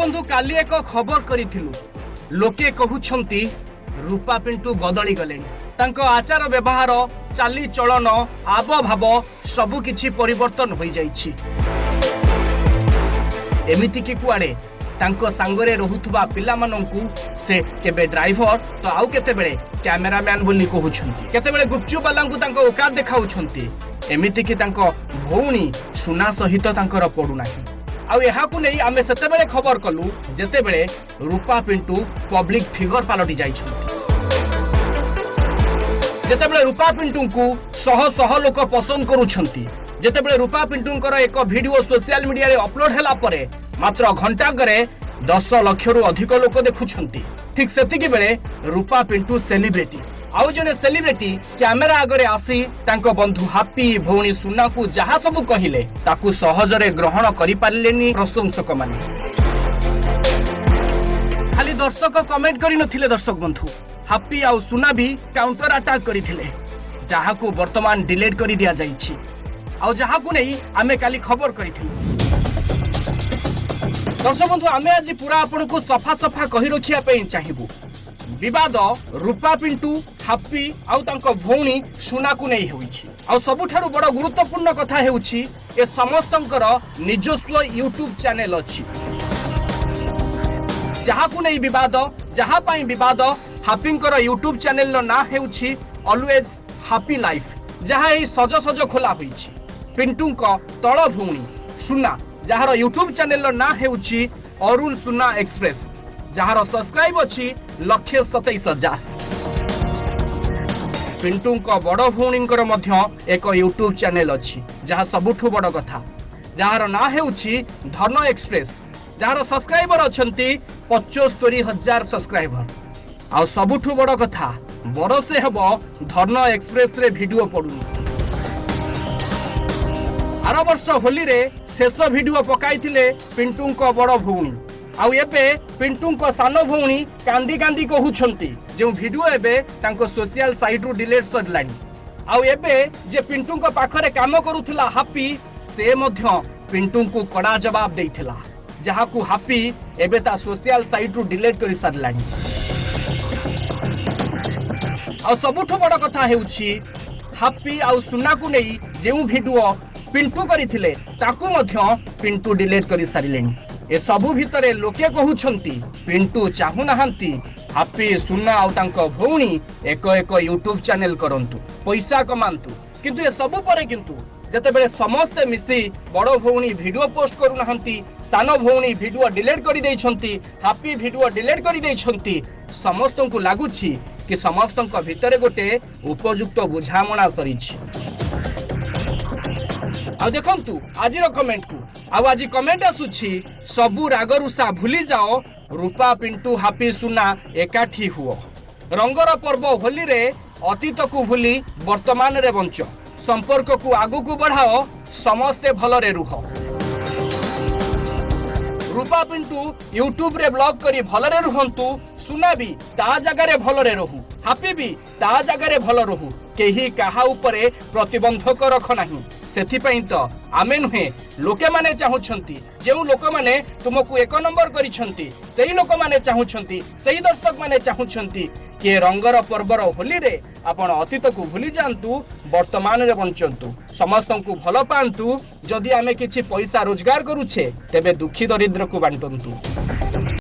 ବନ୍ଧୁ, କାଲି ଏକ ଖବର କରିଥିଲୁ। ଲୋକେ କହୁଛନ୍ତି ରୂପା ପିଣ୍ଟୁ ବଦଳି ଗଲେଣି, ତାଙ୍କ ଆଚାର ବ୍ୟବହାର, ଚାଲିଚଳନ, ଆବଭାବ ସବୁକିଛି ପରିବର୍ତ୍ତନ ହୋଇଯାଇଛି। ଏମିତିକି କୁଆଡ଼େ ତାଙ୍କ ସାଙ୍ଗରେ ରହୁଥିବା ପିଲାମାନଙ୍କୁ ସେ କେବେ ଡ୍ରାଇଭର ତ ଆଉ କେତେବେଳେ କ୍ୟାମେରାମ୍ୟାନ ବୋଲି କହୁଛନ୍ତି, କେତେବେଳେ ଗୁପଚୁପ ବାଲାଙ୍କୁ ତାଙ୍କ ଓକାତ ଦେଖାଉଛନ୍ତି। ଏମିତିକି ତାଙ୍କ ଭଉଣୀ ସୁନା ସହିତ ତାଙ୍କର ପଡୁନାହିଁ। ଆଉ ଏହାକୁ ନେଇ ଆମେ ସେତେବେଳେ ଖବର କଲୁ ଯେତେବେଳେ ରୂପା ପିଣ୍ଟୁ ପବ୍ଲିକ ଫିଗର ପାଲଟି ଯାଇଛନ୍ତି, ଯେତେବେଳେ ରୂପା ପିଣ୍ଟୁଙ୍କୁ ଶହ ଶହ ଲୋକ ପସନ୍ଦ କରୁଛନ୍ତି, ଯେତେବେଳେ ରୂପା ପିଣ୍ଟୁଙ୍କର ଏକ ଭିଡିଓ ସୋସିଆଲ ମିଡିଆରେ ଅପଲୋଡ ହେଲା ପରେ ମାତ୍ର ଘଣ୍ଟାକରେ 10 ଲକ୍ଷରୁ ଅଧିକ ଲୋକ ଦେଖୁଛନ୍ତି, ଠିକ ସେତିକି ବେଳେ ରୂପା ପିଣ୍ଟୁ ସେଲିବ୍ରିଟି। ଆଉ ଜଣେ ସେଲିବ୍ରିଟି କ୍ୟାମେରା ଆଗରେ ଆସି ତାଙ୍କ ବନ୍ଧୁ ହାପି, ଭଉଣୀ ସୁନାକୁ ଯାହା ସବୁ କହିଲେ ତାକୁ ସହଜରେ ଗ୍ରହଣ କରିପାରିଲେନି ପ୍ରଶଂସକମାନେ। ଖାଲି ଦର୍ଶକ କମେଣ୍ଟ କରିନଥିଲେ ଦର୍ଶକ ବନ୍ଧୁ, ହାପି ଆଉ ସୁନା ବି କାଉଣ୍ଟର ଆଟାକ୍ କରିଥିଲେ, ଯାହାକୁ ବର୍ତ୍ତମାନ ଡିଲେଟ୍ କରି ଦିଆଯାଇଛି, ଆଉ ଯାହାକୁ ନେଇ ଆମେ କାଲି ଖବର କରିଥିଲୁ। ଦର୍ଶକ ବନ୍ଧୁ, ଆମେ ଆଜି ପୁରା ଆପଣଙ୍କୁ ସଫା ସଫା କହି ରଖିବା ପାଇଁ ଚାହିଁବୁ, ବିବାଦ ରୂପା ପିଣ୍ଟୁ, ହାପି ଆଉ ତାଙ୍କ ଭଉଣୀ ସୁନାକୁ ନେଇ ହେଉଛି। ଆଉ ସବୁଠାରୁ ବଡ଼ ଗୁରୁତ୍ୱପୂର୍ଣ୍ଣ କଥା ହେଉଛି ଏ ସମସ୍ତଙ୍କର ନିଜସ୍ୱ ୟୁଟ୍ୟୁବ ଚ୍ୟାନେଲ ଅଛି। ଯାହାକୁ ନେଇ ବିବାଦ, ଯାହା ପାଇଁ ବିବାଦ, ହାପିଙ୍କର ୟୁଟ୍ୟୁବ ଚ୍ୟାନେଲର ନାଁ ହେଉଛି ଅଲୱେଜ ହାପି ଲାଇଫ, ଯାହା ଏହି ସଜ ସଜ ଖୋଲା ହୋଇଛି। ପିଣ୍ଟୁଙ୍କ ତଳ ଭଉଣୀ ସୁନା, ଯାହାର ୟୁଟ୍ୟୁବ ଚ୍ୟାନେଲର ନାଁ ହେଉଛି ଅରୁଣ ସୁନା ଏକ୍ସପ୍ରେସ, ଯାହାର ସବସ୍କ୍ରାଇବ ଅଛି 1,27,000। ପିଣ୍ଟୁଙ୍କ ବଡ଼ ଭଉଣୀଙ୍କର ମଧ୍ୟ ଏକ ୟୁଟ୍ୟୁବ ଚ୍ୟାନେଲ ଅଛି, ଯାହା ସବୁଠୁ ବଡ଼ କଥା, ଯାହାର ନାଁ ହେଉଛି ଧନ ଏକ୍ସପ୍ରେସ, ଯାହାର ସବସ୍କ୍ରାଇବର ଅଛନ୍ତି 75,000 ସବସ୍କ୍ରାଇବର। ଆଉ ସବୁଠୁ ବଡ଼ କଥା, ବରଷେ ହେବ ଧନ ଏକ୍ସପ୍ରେସରେ ଭିଡିଓ ପଡୁନି। ଆର ବର୍ଷ ହୋଲିରେ ଶେଷ ଭିଡିଓ ପକାଇଥିଲେ ପିଣ୍ଟୁଙ୍କ ବଡ଼ ଭଉଣୀ। ଆଉ ଏବେ ପିଣ୍ଟୁଙ୍କ ସାନ ଭଉଣୀ କାନ୍ଦି କାନ୍ଦି କହୁଛନ୍ତି ଯେଉଁ ଭିଡିଓ ଏବେ ତାଙ୍କ ସୋସିଆଲ ସାଇଟ୍ରୁ ଡିଲେଟ୍ ସରିଲାଣି। ଆଉ ଏବେ ଯେ ପିଣ୍ଟୁଙ୍କ ପାଖରେ କାମ କରୁଥିଲା ହାପି, ସେ ମଧ୍ୟ ପିଣ୍ଟୁଙ୍କୁ କଡ଼ା ଜବାବ ଦେଇଥିଲା, ଯାହାକୁ ହାପି ଏବେ ତା ସୋସିଆଲ ସାଇଟ୍ରୁ ଡିଲେଟ୍ କରିସାରିଲାଣି। ଆଉ ସବୁଠୁ ବଡ଼ କଥା ହେଉଛି ହାପି ଆଉ ସୁନାକୁ ନେଇ ଯେଉଁ ଭିଡିଓ ପିଣ୍ଟୁ କରିଥିଲେ ତାକୁ ମଧ୍ୟ ପିଣ୍ଟୁ ଡିଲେଟ୍ କରିସାରିଲେଣି। ଏସବୁ ଭିତରେ ଲୋକେ କହୁଛନ୍ତି ପିଣ୍ଟୁ ଚାହୁଁନାହାନ୍ତି ହାପି, ସୁନା ଆଉ ତାଙ୍କ ଭଉଣୀ ଏକ ଏକ ୟୁଟ୍ୟୁବ ଚ୍ୟାନେଲ କରନ୍ତୁ, ପଇସା କମାନ୍ତୁ। କିନ୍ତୁ ଏସବୁ ପରେ କିନ୍ତୁ ଯେତେବେଳେ ସମସ୍ତେ ମିଶି ବଡ଼ ଭଉଣୀ ଭିଡିଓ ପୋଷ୍ଟ କରୁନାହାନ୍ତି, ସାନ ଭଉଣୀ ଭିଡିଓ ଡିଲେଟ୍ କରିଦେଇଛନ୍ତି, ହାପି ଭିଡିଓ ଡିଲେଟ୍ କରିଦେଇଛନ୍ତି, ସମସ୍ତଙ୍କୁ ଲାଗୁଛି କି ସମସ୍ତଙ୍କ ଭିତରେ ଗୋଟେ ଉପଯୁକ୍ତ ବୁଝାମଣା ସରିଛି। ଆଉ ଦେଖନ୍ତୁ ଆଜିର କମେଣ୍ଟକୁ, ଆଉ ଆଜି କମେଣ୍ଟ ଆସୁଛି ସବୁ ରାଗରୁଷା ଭୁଲି ଯାଅ, ରୂପା ପିଣ୍ଟୁ ହାପି ସୁନା ଏକାଠି ହୁଅ, ରଙ୍ଗର ପର୍ବ ହୋଲିରେ ଅତୀତକୁ ଭୁଲି ବର୍ତ୍ତମାନରେ ବଞ୍ଚ, ସମ୍ପର୍କକୁ ଆଗକୁ ବଢ଼ାଅ, ସମସ୍ତେ ଭଲରେ ରୁହ। ରୂପା ପିଣ୍ଟୁ ୟୁଟ୍ୟୁବରେ ବ୍ଲଗ କରି ଭଲରେ ରୁହନ୍ତୁ, ସୁନା ବି ତା ଜାଗାରେ ଭଲରେ ରହୁ, ହାପି ବି ତା ଜାଗାରେ ଭଲ ରହୁ, କେହି କାହା ଉପରେ ପ୍ରତିବନ୍ଧକ ରଖ ନାହିଁ। ସେଥିପାଇଁ ତ ଆମେ ନୁହେଁ, ଲୋକମାନେ ଚାହୁଁଛନ୍ତି, ଯେଉଁ ଲୋକମାନେ ତୁମକୁ ଏକ ନମ୍ବର କରିଛନ୍ତି ସେଇ ଲୋକମାନେ ଚାହୁଁଛନ୍ତି, ସେଇ ଦର୍ଶକମାନେ ଚାହୁଁଛନ୍ତି କି ରଙ୍ଗର ପର୍ବର ହୋଲିରେ ଆପଣ ଅତୀତକୁ ଭୁଲି ଯାଆନ୍ତୁ, ବର୍ତ୍ତମାନରେ ବଞ୍ଚନ୍ତୁ, ସମସ୍ତଙ୍କୁ ଭଲ ପାଆନ୍ତୁ। ଯଦି ଆମେ କିଛି ପଇସା ରୋଜଗାର କରୁଛେ ତେବେ ଦୁଃଖୀ ଦରିଦ୍ରକୁ ବାଣ୍ଟନ୍ତୁ।